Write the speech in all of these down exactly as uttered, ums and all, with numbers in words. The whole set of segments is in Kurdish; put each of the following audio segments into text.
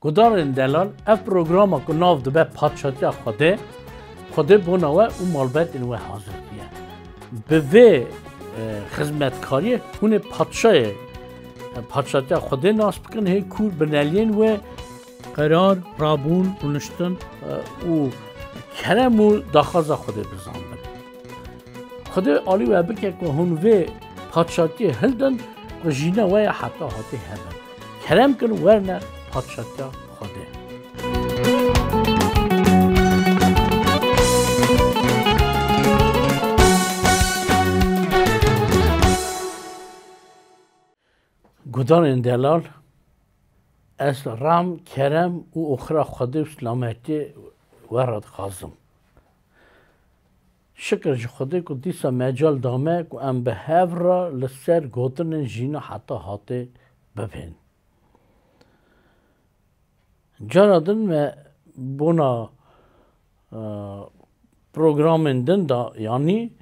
Gudarên delal, ev programa ku nav dibe Padşatiya Xwedê, Xwedê bona we û malbetên we hazir diye. Bi vê, e, xizmetkariyê hûn ê padşayê, e, Padşatiya Xwedê nas bikin, hê kûr bineliyên wê qerar, rabûn, rûniştin, e, û kerem û daxwaza Xwedê bizanbin. Xwedê alî we bike ku hûn vê padşatiyê hildin ku jîna we ya heta hatê hebin. Kerem kin werne padşatiya Xwedê. Gudarên delal, ez ram, kerem û oxira Xwedê û silametiyê we re dixwazim. Şikir ji Xwedê ku dîsa mecal dame ku em bi hev re li ser gotinên jîna heta hatê bibên. Cara din me bona, e, programên din de, yanî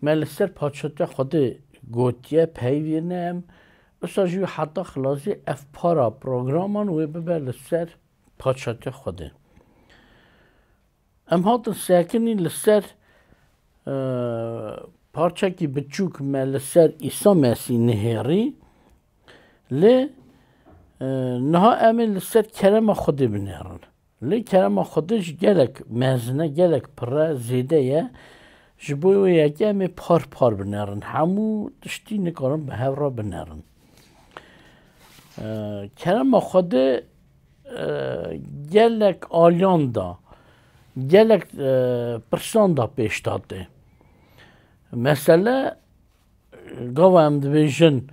me li ser Padşatiya Xwedê gotiye, peyvê ne em. Wisa jî heta xilasî ev para programan wê bibe li ser Padşatiya Xwedê. Em hatin sekinî li ser, e, parçekî biçûk me li ser Îsa Mesîh nihêrî. Lê, e, niha em ê li ser kerema Xwedê binêrin. Lê kerema Xwedê jî gelek mezin e, gelek pir e, zêde ye. Ji bo wê yekê em ê par par binêrin. Hemû tiştî nikarin bi hev re binêrin. E, kerema Xwedê, e, gelek aliyan da, gelek, e, pirsan da pêş da tê. Mesele, gava em dibêjin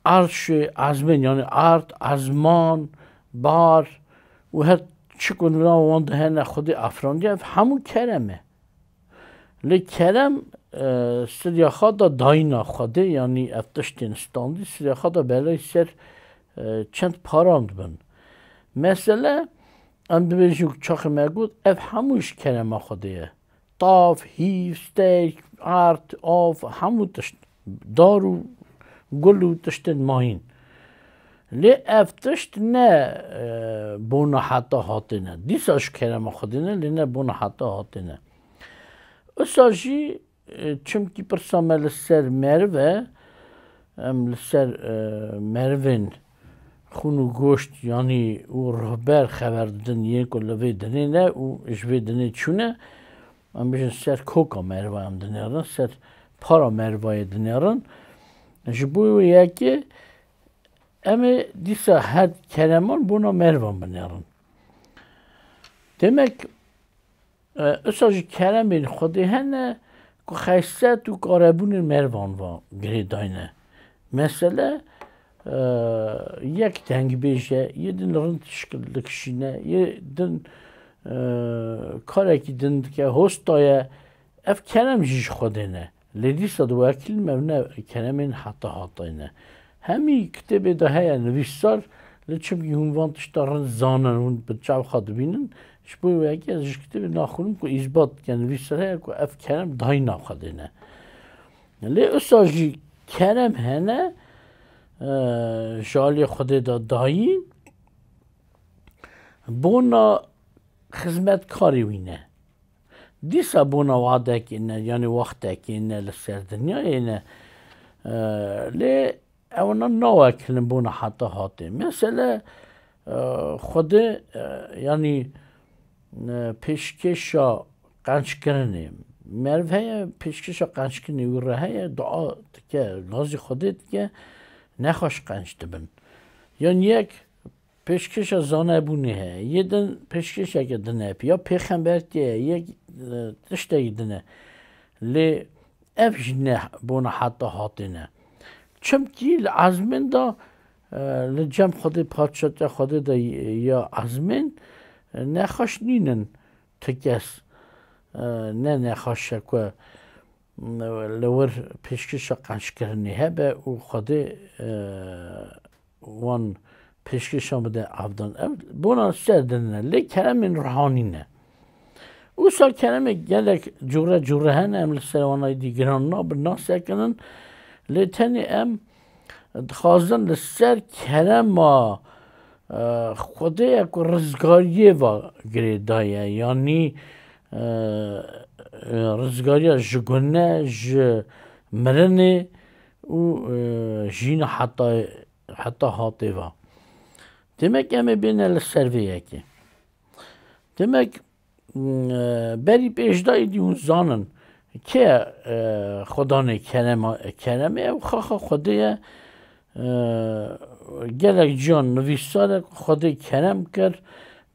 arşê ezmên, yanî erd, ezman, bar û her çi ku di nav wan de hene Xwedê afrandiye, ev hemû kerem e. Lê kerem, e, sirya xwe da dayîna Xwedê, yanî ev tiştên standî sirya xwe da belay ser, e, çend paran dibin. Mesele, em dibêjin ku çaxê me got, ev hemû ji kerema Xwedê ye. Tav, hîv, stêrk, erd, av, hemû tişt, dar û gul û tiştên mayîn. Lê ev tişt ne, e, bona heta hatê ne. Dîsa ji kerema Xwedê ne, lê ne bona heta hatê ne. Wisa jî, e, çimkî pirsa me li ser meriv e, em li ser, e, merivên xûn û goşt, yanî û ruhber xeber didin, yên ku li vê dinê ne û ji vê dinê çûne, em bijin ser koka meriva em dinêrin, ser para merivayê dinêrin. Ji bo wê yekê em ê dîsa her kereman bona merivan binêrin. Demek, e, usa jî keremên Xwedê hene ku xeset û karebûnên merivan va girêdayne. Mesele, e, yek dengbêj e, yê din rind şikil dikişîne, yê din, e, karekî din dike, hosta ye. Ev kerem jî ji Xwedê ne. Lê dîsa di wekî me ne keremên heta hatayê ne. Hemî kitêbê de heye nivîsar, lê çimkî hûn van tişta rind zanin, hûn bi çav xwe dibînin, ji bo wê yekê ez ji kitêbê naxwînim ku îsbat dike, nivîsar heye ku ev kerem dayîna Xwedê ne. Lê usa jî kerem hene, e, ji aliyê Xwedê de dayîn, bona xizmetkarê wî ne. Dîsa bona wadekê ne, yanî wextekê ne li ser dinyayê ne. E, lê ewna nawekilin bona heta hatê. Mesele, e, Xwedê, e, yanî, e, pêşkêşa qenckirinê. Meriv heye, pêşkêşa qenckirinê wî re heye, dua dike, gazî Xwedê dike, nexweş qenc dibin. Yan yek pêşkêşa zanebûnê heye, yê din pêşkêşeke din heye, ya pêxembertiyê heye, yek, e, tiştekî din e. Lê ev jî ne bona heta hatê ne. Çimkî li ezmên de, e, li cem Xwedê, padşatiya Xwedê de ya ezmên, e, nexweş nînin ti kes, e, ne nexweş e ku, e, li wir pêşkêşa qenckirinê hebe û Xwedê, e, wan pêşkêşan bide avdan. Ev bona ser din ne. Lê keremên ruhanî ne. Wisa keremê gelek cûre cûre hene, em li ser wan aydî giran nabin, nasekinin. Lê tenê em dixwazin li ser kerema, Xwedê ye ku rizgariyê ve girêdaye, yanî, e, e, rizgariya ji gune, ji mirinê û, e, jîna heta, heta hatê ve. Demek em ê bêne li ser vê yekê. Demek, m, e, berî pêş de êdî hûn zanin. Kê ye, e, Xudanê kerema, keremê ew xaxa Xwedê ye. E, gelek ciyan nivîsar e ku Xwedê kerem kir,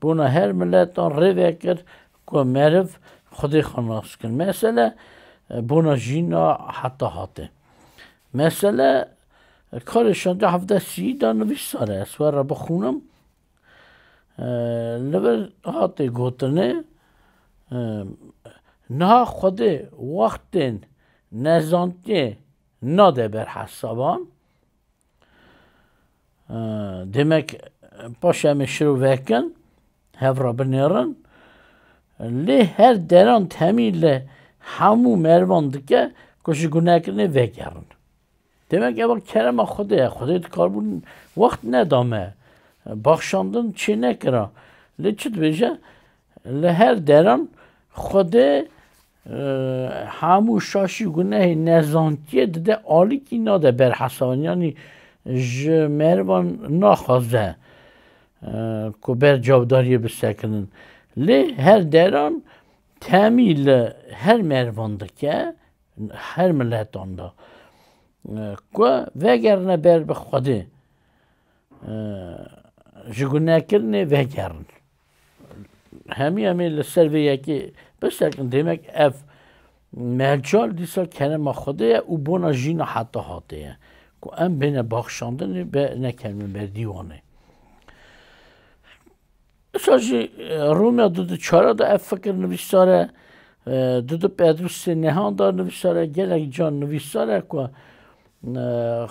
bona her miletan rê vekir ku meriv Xwedê xwe nas kin. Mesele, e, bona jîna heta hatê. Mesele, e, karê şenda hevdeh sî de nivîsar e. Ez we re bixûnim. E, li vir hatê gotinê, e, niha Xwedê wextên nezantiyê nade ber hesaban. E, demek paşê em ê şiro vekin, hev re binêrin. Lê her deran temî li hemû merivan dike ku ji gunekirinê vegerin. Demek ev kerema Xwedê ye. Xwedê dikarbû wext neda me. Baxşandin çê nekira. Lê çi dibêje? Li her deran Xwedê, e, hemû şaşî, gunehê, nezantiyê dide alîkî, nade ber hesaban. Yanî ji merivan naxwaze, e, ku ber çavdariyê bisekinin. Lê her deran temî li her merivan dike, her miletan de, e, ku vegerine ber bi Xwedê, e, ji gunekirinê vegerin. Hemî em ê li ser vê yekê bisekin, demek ev mecal dîsa kerema Xwedê ye û bona jîna heta hatê ye. Ku em bêne baxşandinê, be nekevin ber dîwanê. Îsa jî, e, Rûmya du du çar de ev fikir nivîsar e, e, du du Petrusê nehan de nivîsar e, gelek can nivîsar e ku, e,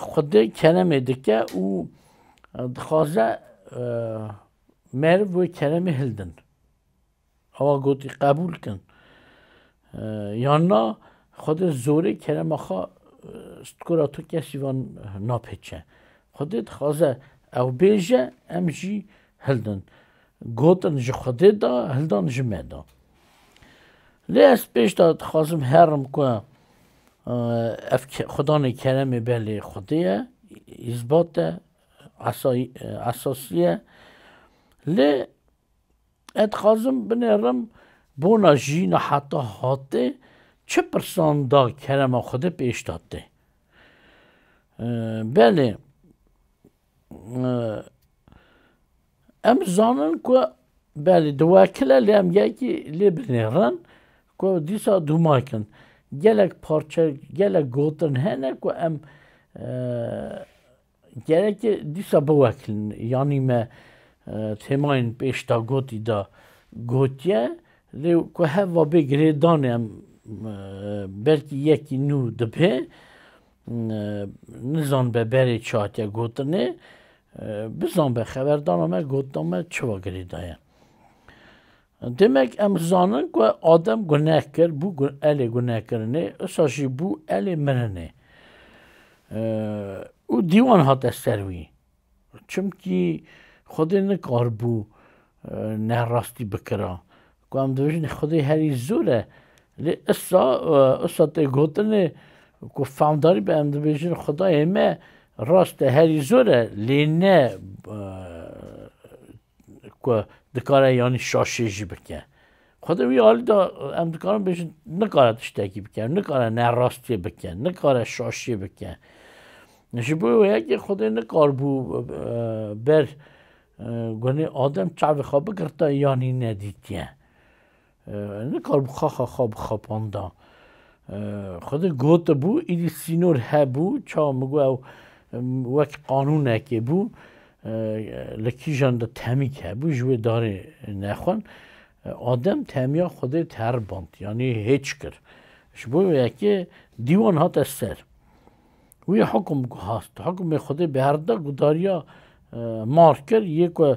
Xwedê keremê dike û, e, dixwaze, e, meriv wê keremê hildin. Awa gotî qebûl kin. E, yan na, Xwedê zorê kerema xwe, e, stikora tu kesî van napêçe. Xwedê dixwaze ew bêje, em jî hildin. Gotin ji Xwedê da, hildan ji me da. Lê ez pêş de dixwazim herim ku, e, ev ke-, Xudanê keremê belê Xwedê ye, îzbat e, esayî-, e, esasî ye. Lê ez dixwazim binêrim bona jîna heta hatê çi pirsan da kerema Xwedê pêş de tê. E, belê, e, em zanin ku belê diwekile, lê em gelkî lê binêrin ku dîsa dûma kin. Gelek parçe, gelek gotin hene ku em, e, gereke dîsa biwekilin. Yanî me, e, têmayên pêş de gotî de gotiye, lê ku hev va bê girêdanê em, e, belkî yekî nû dibe, e, nizanbe berê çi hatiye gotinê, e, bizanbe xeberdana me, gotina me çi va girêdaye. Demek em zanin ku Adem guneh kir, bû gu-, elê gunekirinê, îsa jî bû elê mirinê. E, û dîwan hate ser wî. Çimkî Xwedê nikaribû, e, nerastî bikira. Ku em dibêjin Xwedê herî zor e, lê îsa, e, îsa tê gotinê ku famdarî be em dibêjin Xwedayê me rast e, herî zor e, lê ne, e, ku dikare yanî şaşê jî bike. Xwedê wî alî de em dikarin bêjin, nikare tiştekî bike, nikare nerastiyê bike, nikare şaşiyê bike. Ji bo wê yekê Xwedê nikaribû, e, ber, e, gunê Adem çavê xwe bigirta yanî nedîtiye. E, nikaribû xaxa xwe bixapanda. E, Xwedê gotibû, îdî sînor hebû, çawa min got ew, em, wek qanûnekê bû, e, li kîjan de temîk hebû, ji wê darê nexwin. E, Adem temiya Xwedê teriband, yanî hêç kir. Ji bo wê yekê dîwan hate ser. Wî hukum guhast. Hukumê Xwedê bi her de gudariya, e, mar kir, yê ku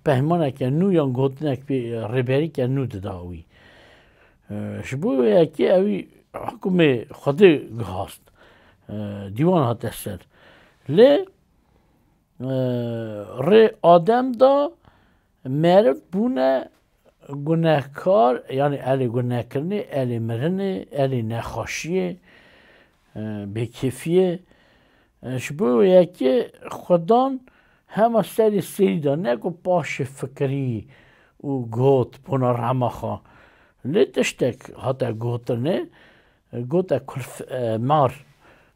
pehmaneke nû yan gotinek pê, rêberîke nû dida wî. E, ji bo wê yekê ewî hukumê Xwedê guhast. E, dîwan hate ser. Lê rê Adem da meriv bûne gunehkar, yanî elê gunehkirinê, elê mirinê, elê nexweşiyê, e, bêkêfiyê. E, ji bo yekê Xudan hema serê serî da, ne ku paşê fikirî û got bona rema xwe. Lê tiştek hate gotinê, gote kulf-, e, mar.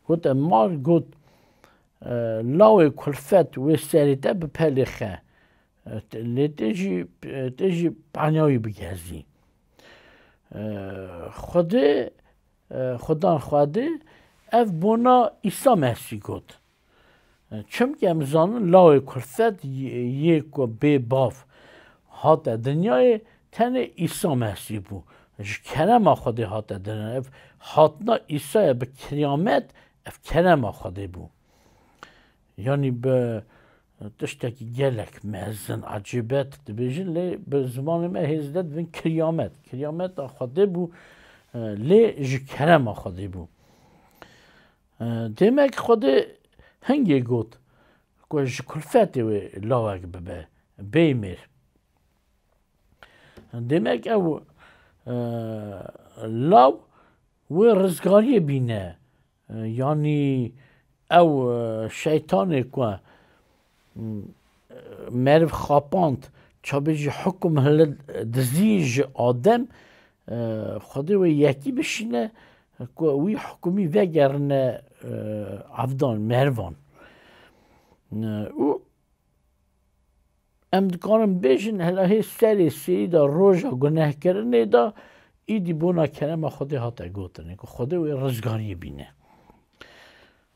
Gote mar, got, e, lawê kulfet wê serê te bi pelê xe. E, te-, lê tê jî, e, tê jî panya wî bigezî. E, Xwedê, e, Xudan Xwedê ev bona Îsa Mesîh got. E, çimkî em zanin lawê kulfet yê, yê ku bê bav hate dinyayê tenê Îsa Mesîh bû. Ji kerema Xwedê hate dinyayê. Ev hatina Îsayê bi kiyamet, ev kerema Xwedê bû. Yanî bi tiştekî gelek mezin, ecêbet dibêjin, lê bi zimanê me hêzde dibin kiryamet. Kiryameta Xwedê bû, e, lê ji kerema Xwedê bû. E, demek Xwedê hingê got ku ji kulfetê wê lawek bibe, bêyî mêr. Demek ew, e, law wê rizgariyê bîne. E, yanî ew, e, şeytanê ku, m, meriv xapand, çabê jî hukum hili dizî ji Adem, e, Xwedê wê yekî bişîne ku wî hukumî vegerine, e, evdan, merivan. E, û Em dikarin bêjin, hela hê serê sêyî de, roja gunehkirinê de, îdî bona kerema Xwedê hate gotinê, ku Xwedê wê rizgariyê bîne.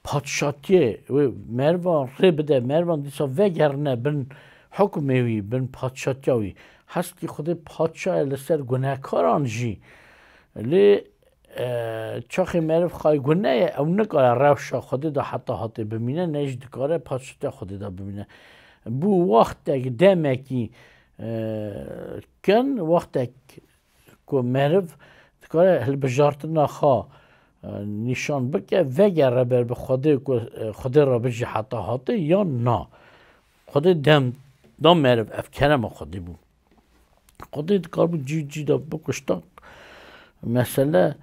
Padşatiyê wê merivan rê bide, merivan dîsa vegerine bin hukmê wî, bin padşatiya wî. Heskî Xwedê padşa ye li ser gunehkaran jî. Lê e, çaxê meriv xay gune ye, ew nikare rewşa Xwedê de heta hatê bimîne, ne jî dikare padşatiya Xwedê de bimîne. Bû wextek, demekî, e, kin, wextek ku meriv dikare hilbijartina xwe, e, nîşan bike, vegere ber bi Xwedê ku, e, Xwedê re bijî heta hatê yan na. Xwedê dem da meriv, ev kerema Xwedê bû. Xwedê dikarbû cî cî de bikuşta, mesele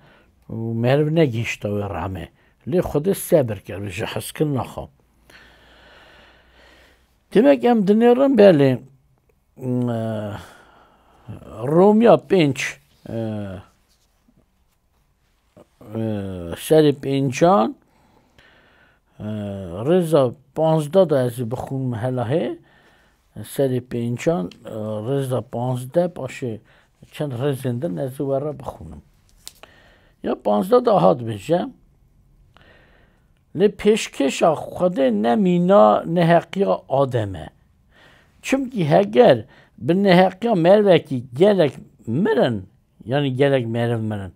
û meriv negihişta wê rehmê. Lê Xwedê sebir kir ji hezkirina xwe. Demek em dinêrin belê, e, Romya pênc, e, e, serê pêncan, e, rêza panzdeh de ez ê bixwînim hela hê. Serê pêncan, e, rêza panzdeh, paşê çend rêzên din ez ê we re bixwînim. Ya panzdeh de hat bêje, lê pêşkêşa Xwedê ne mîna neheqiya Adem e. Çimkî heger bi neheqiya mervekî gelek mirin, yanî gelek meriv mirin,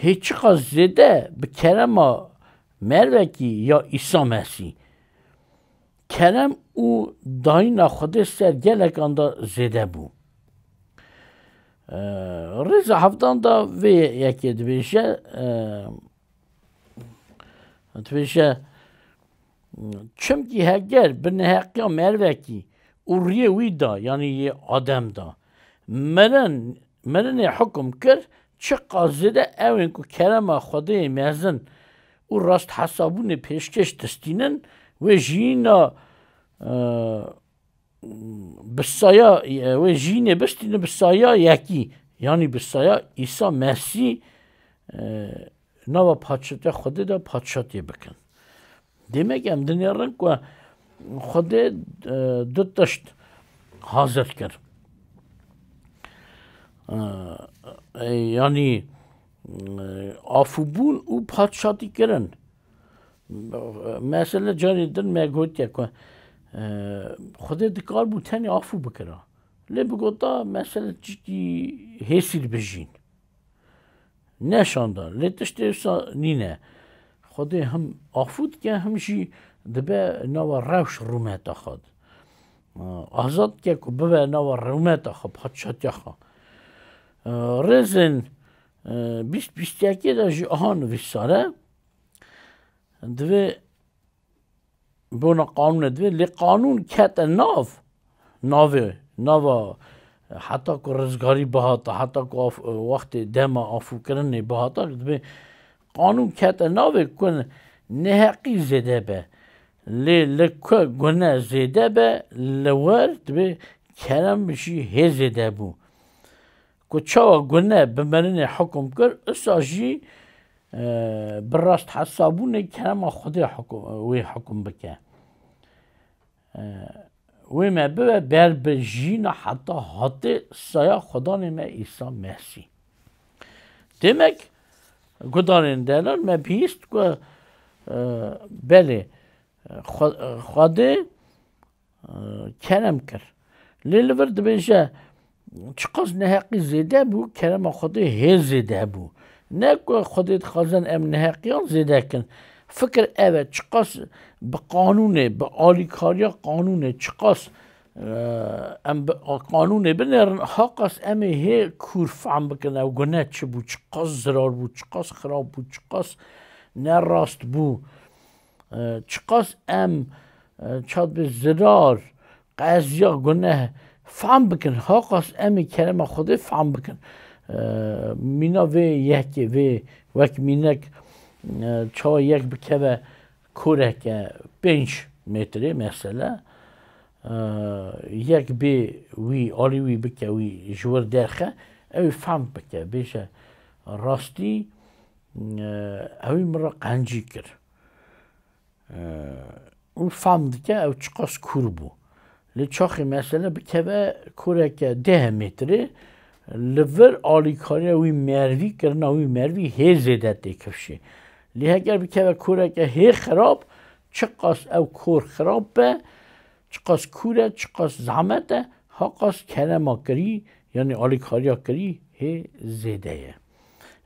hê çiqas zêde bi kerema mervekî ya Îsa Mesîh, kerem û dayîna Xwedê ser gelekan de zêde bû. Ee, rêza hevdan de vê yekê dibêje, ee, dibêje, Çimkî heger bi neheqiya mervekî û riyê wî de, yanî yê Adem de, mirin, mirinê hukum kir, çiqas zêde ew ên ku kerema Xwedê yê mezin û rasthesabûnê pêşkêş distînin, wê jiyîna, e, bi saya, e, wê jiyînê bistînin bi saya yekî, yanî bi saya Îsa Mesîh, e, nava padşatiya Xwedê de padşatiyê bikin. Demek em dinêrin ku Xwedê, e, du tişt hazir kir. E, e, yanî, e, afûbûn û padşatîkirin. Mesele carê din me gotiye ku, e, Xwedê dikar bû tenê afû bikira. Lê bigota mesele çikî hêsî dibijîn. Neşanda. Lê tiştê wisa nîne. Xwedê him afû dike, him jî dibe nava rewş rûmeta xwe de. Azad dike ku bibe nava rûmeta xwe, padşatiya xwe. Rêzên, e, bîst bîst yekê de jî aha nivîsare. Divê bona qanûnê divê, lê qanûn kete nav, navê, nava, heta ku rizgarî bihata, heta ku af-, wextê dema afûkirinê bihata, divê qanûn kete navê ku neheqî zêde be. Lê li ku gune zêde be, li wir divê kerem jî hê zêde bû. Ku çawa gune bi mirinê hukum kir, usa jî, e, bi rast hesabûnê kerema Xwedê hukum, wê hukum bike. E, wê me bibe ber bi jîna heta hatê saya Xudanê me Îsa Mesîh. Demek, gudarên delal me bihîst ku, e, belê, e, Xwe-, e, Xwedê, e, kerem kir. Lê li vir dibêje, çiqas neheqî zêde bû, kerema Xwedê hê zêde bû. Ne ku Xwedê dixwazin em neheqiyan zêde kin. Fikir ev e, çiqas bi qanûnê, bi alîkariya qanûnê, çiqas, e, em bi qanûnê binêrin, haqas em ê hê kûr fehm bikin, ew gune çi bû, çiqas zirar bû, çiqas xirab bû, çiqas nerast bû. E, çiqas em, e, çad bi zirar, qeziya, guneh fehm bikin, haqas em ê kerema Xwedê fehm bikin. E, mîna vê yekê, vê wek mînek, e, çawa yek bikeve koreke pênc metrê mesela, e, yek bê wî, alî wî bike wî ji wir derxe, ew ê fehm bike, bêje rastî, e, ewî min re qencî kir. Eee, û fam dike ew çiqas kûr bû. Lê çaxê mesele bikeve koreke deh metrê, li vir alîkariya wî mervî, kirina wî mervî hê zêde tê kifşê. Lê heger bikeve koreke hê xirab, çiqas ew kor xirab be, çiqas kûr e, çiqas zehmet e, haqas kerema kirî, yanî alîkariya kirî hê zêde ye.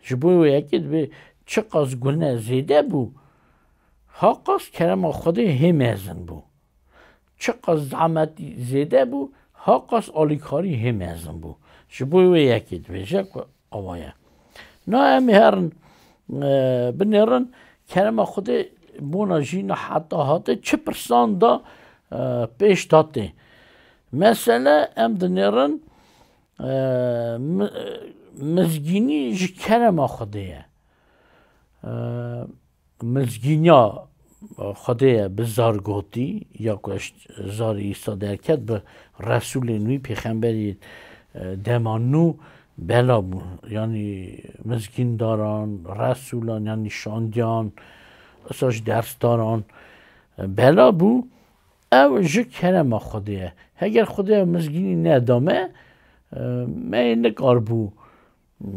Ji bo wê yekê dibê çiqas gune zêde bû, haqas kerema Xwedê hê mezin bû. Çiqas zehmetî zêde bû, haqas alîkarî hê mezin bû. Ji bo wê yekê dibêje ku awa ye. Na em ê herin, e, binêrin, kerema Xwedê bona jîna heta hatê çi pirsan da, e, pêş da tê. Mesele em dinêrin, e, mi-, mizgînî ji kerema Xwedê ye. E, mizgîniya Xwedê ye bi zargotî, ya ku ji zarê Îsa derket, bi resûlên wî, pêxemberî, e, dema nû bela bû. Yanî mizgîndaran, resûlan, yanî şandiyan, isa ji dersdaran, e, bela bû. Ew ji kerema Xwedê ye. Heger Xwedê ew mizgînî neda me, e, me yê nikaribû, e,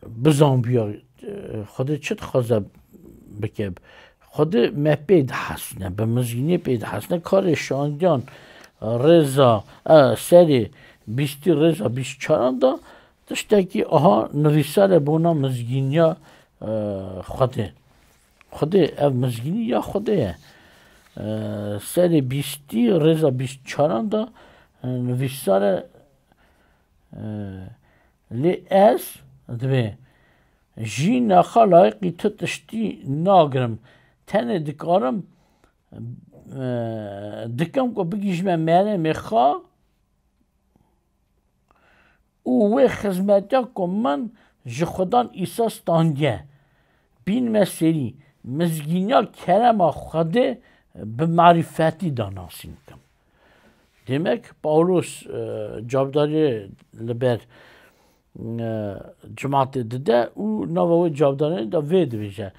bizanbiya, e, Xwedê çi dixwaze bike. Xwedê me pê dihesne, bi mizgîniyê pê dihesne. Karê şandiyan rêza, e, serê bîstî rêza bîst çaran da tiştekî aha nivîsare bona mizgîniya, e, Xwedê. Xwedê, ev mizgînî ya Xwedê ye. E, serê bîstî rêza bîst çaran da, e, nivîsare, e, lê ez dibê jîna xwe layiqî tu tiştî nagirim. Tenê dikarim, e, dikim ku bigihîjime meremê xwe û wê xizmetiya ku min ji Xudan Îsa standiye, bînime serî, mizgîniya kerema Xwedê bi marîfetî da nasîn bikim. Demek Pawlos, e, cavdariyê li ber, e, cimatê dide û nava wê cavdariyê de vê dibêje,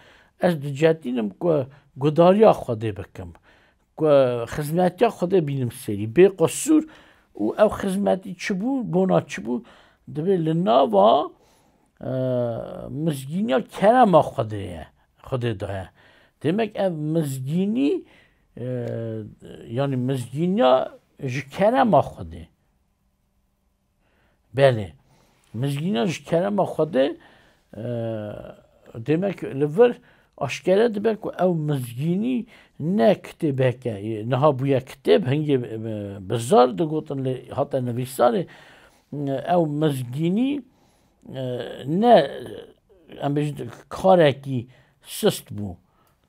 ez dicetînim ku gudariya Xwedê bikim, ku xizmetiya Xwedê bînim serî, bê qisûr û ew xizmetî çi bû, bona çi bû, dibê li nava, e, mizgîniya kerema Xwedê ye, Xwedê daye. Demek ev mizgînî, e, yanî mizgîniya ji kerema Xwedê. Belê. Mizgîna ji kerema Xwedê, e, demek li vir aşkere dibe ku ew mizgînî ne kitêbeke, e, niha bûye kitêb, hingê, e, bi zar digotin lê hate nivîsarê, e, ew mizgînî, e, ne, em bêjin karekî sist bû,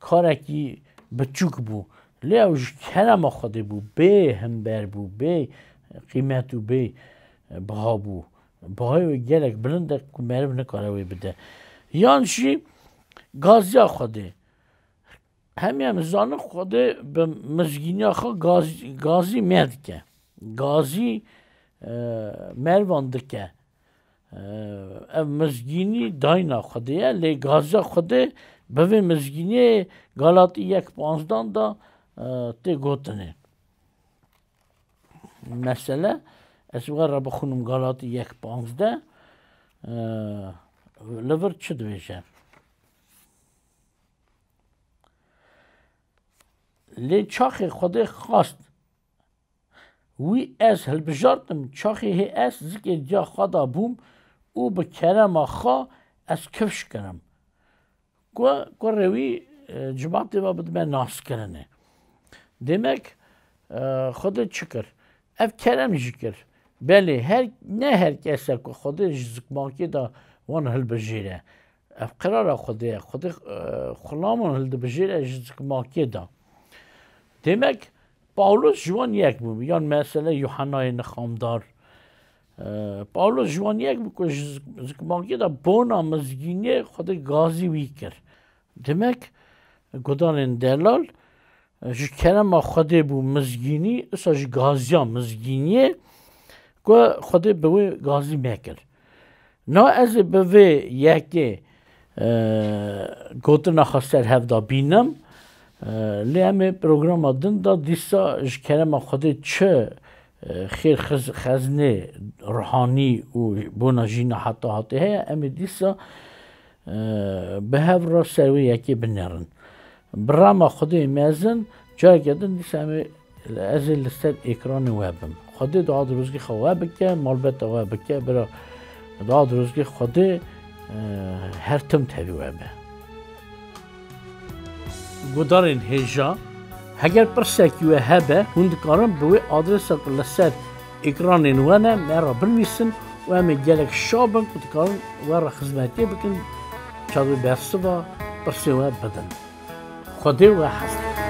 karekî biçûk bû. Lê ew ji kerema Xwedê bû, bê himber bû, bê qîmet û bê biha bû. Bihayê wê gelek bilind e ku meriv nikare wê bide. Yan jî gaziya Xwedê. Hemî em zanin Xwedê bi mizgîniya xwe gaz-, gazî me dike. Gazî, e, merivan dike. E, ev mizgînî dayîna Xwedê ye, lê gaziya Xwedê bi vê mizgîniyê Galatî yek panzdan de, e, tê gotinê. Mesele, ez we re bixwînim Galatî yek panzdeh, e, li vir çi dibêje? Lê çaxê Xwedê xwest, wî ez hilbijartim, çaxê hê ez zikê diya xwe de bûm û bi kerema xwe ez kifş kirim. Ku, kurê wî, e, cimatê ve bidime naskirinê. Demek, e, Xwedê çi kir? Ev kerem jî kir. Belê, her, ne her kes e ku Xwedê ji zikmakê de wan hilbijêre. Ev qirara Xwedê ye. Xwedê, e, xulamon hildibijêre ji zikmakê de. Demek, Pawlos ji wan yek bû. Yan mesele Yuhennayê nixamdar. E, Pawlos ji wan yek bû ku ji zik-, zikmakê de bona mizgîniyê Xwedê gazî wî kir. Demek, gudarên delal, ji kerema Xwedê bû mizgînî, usa ji gaziya mizgîniyê ku Xwedê bi wê gazî mekir. Na ez ê bi vê yekê, e, gotina xwe ser hev de bînim. E, lê em ê programa din de dîsa ji kerema Xwedê çi, e, xêr xiz-, xezinê ruhanî û bona jîna heta hatê heye, em ê dîsa, e, bi hev re ser wê yekê binêrin. Bi rema Xwedê mezin, careke din dîsa em ê, ez ê li ser êkranê we bim. Xwedê dua dirozgê xwe we bike, malbeta we bike, bira dua dirozgê Xwedê, e, her tim tevî we be. Gudarên hêja, heger pirsekî we hebe, hûn dikarin bi wê adresa ku li ser êkranên we ne, me re binivîsin û em ê gelek şa bin ku dikarin we re xizmetiyê bikin, çavê bersiva pirsê we bidin. Xwedê we hezir.